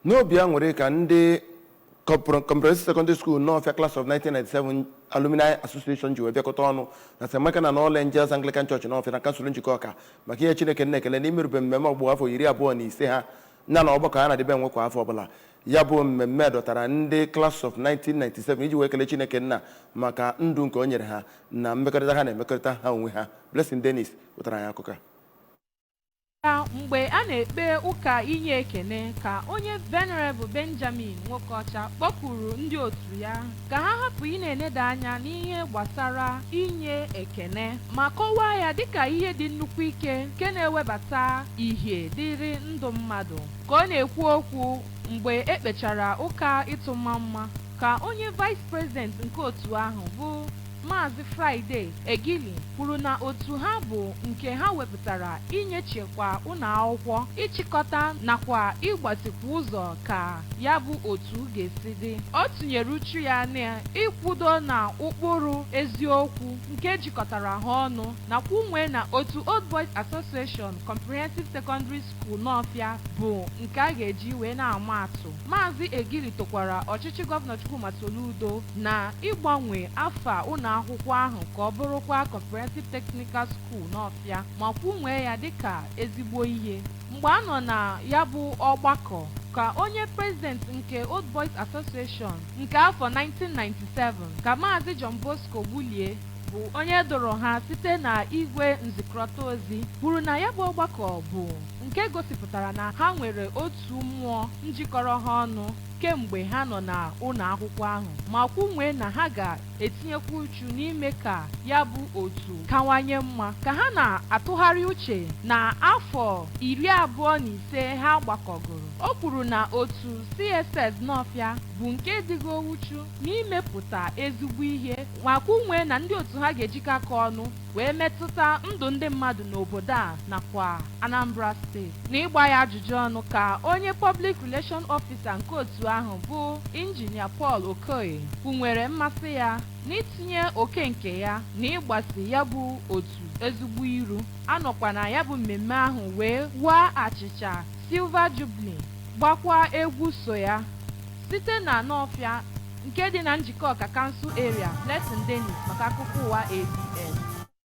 N'obi aṅụrị ka ndị Comprehensive Secondary School Nawfia Class of 1997 Alumni Association ji wee bịakọta ọnụ na St. Michael and All Angels Anglican Church Nawfia na kansụl Njikọka maka ihe Chineke na-ekele n'imerube mmemme ọgbụgba afọ 25 ha na na ọgbakọ ha na-adịbe enwe kwa afọ ọbụla. Ya bụ mmemme dọtara ndị Class of 1997 iji wee kelee Chineke nna maka ndụ nke o nyere ha na mmekọrịta ha na-emekọrịta ha onwe ha. Blessing Dennis wetara anyị akụkọ a. Ya mgbe a na-ekpe ụka inye ekene ka onye Venerable Benjamin Nwokeọcha kpọkuru ndị otu ya ka ha hapụ ị na-eneda anya n'ihe gbasara inye ekene, ma kọwaa ya dịka ihe dị nnukwu ike nke na-ewebata ìhè dịrị ndụ mmadụ. Ka ọ na-ekwu okwu mgbe ekpechara ụka ịtụ mma mma, ka onye Vice President nke otu ahụ, bụ Maazị Friday Egili, kwuru na otu ha bụ nke ha wepụtara inyechekwa ụlọ akwụkwọ, ịchịkọta nakwa ịgbasikwa ụzọ ka ya bụ otu ga-esi dị. Ọ tụnyere uchu ya na ịkwudo na ụkpụrụ eziokwu nke jikọtara ha ọnụ, nakwa unwe na otu Old Boys Association Comprehensive Secondary School Nawfia bụ nke a ga-eji wee na-ama atụ. Maazị Egili tokwara ọchịchị Gọvanọ Chukwuma Soludo na ịgbanwe afa ụlọ akwụkwọ ahụ ka ọ bụrụkwa Comprehensive Technical School Nawfia, ma kwunwee ya dịka ezigbo ihe. Mgbe a nọ na ya bụ ọgbakọ ka onye president nke Old Boys Association nke afọ 1997, ka Maazị John Bosco Gbulie, bụ onye dụrụ ha site na igwe nzikọrịta ozi, kwuru na ya bụ ọgbakọ bụ nke gosipụtara na ha nwere otu mmụọ njikọrọ ha ọnụ kemgbe ha nọ na ụlọ akwụkwọ ahụ, ma kwunwee na ha ga-etinyekwa uchu n'ime ka ya bụ otu kawanye mma ka ha na-atụgharị uche na afọ 25 ha gbakọgoro. O kwuru na otu CSS Nawfia bụ nke dịgo uchu n'imepụta ezigbo ihe, ma kwunwee na ndị otu ha ga-ejikọ aka ọnụ wee metụta ndụ ndị mmadụ n'obodo a nakwa Anambra Steeti. N'ịgba ya ajụjụ ọnụ ka onye Public Relation Officer nke otu ahụ, bụ Injinia Paul Okoye, kwunwere mmasị ya n'itinye oke nke ya na ịgbasi ya bụ otu ezigbo iru. Anọkwa na ya bụ mmemme ahụ wee waa achịcha Silver Jubilee, gbakwa egwu so ya. Site na Nawfia nke dị na Njikọka Council Area, Blessing Dennis maka akụkọ ụwa ABS.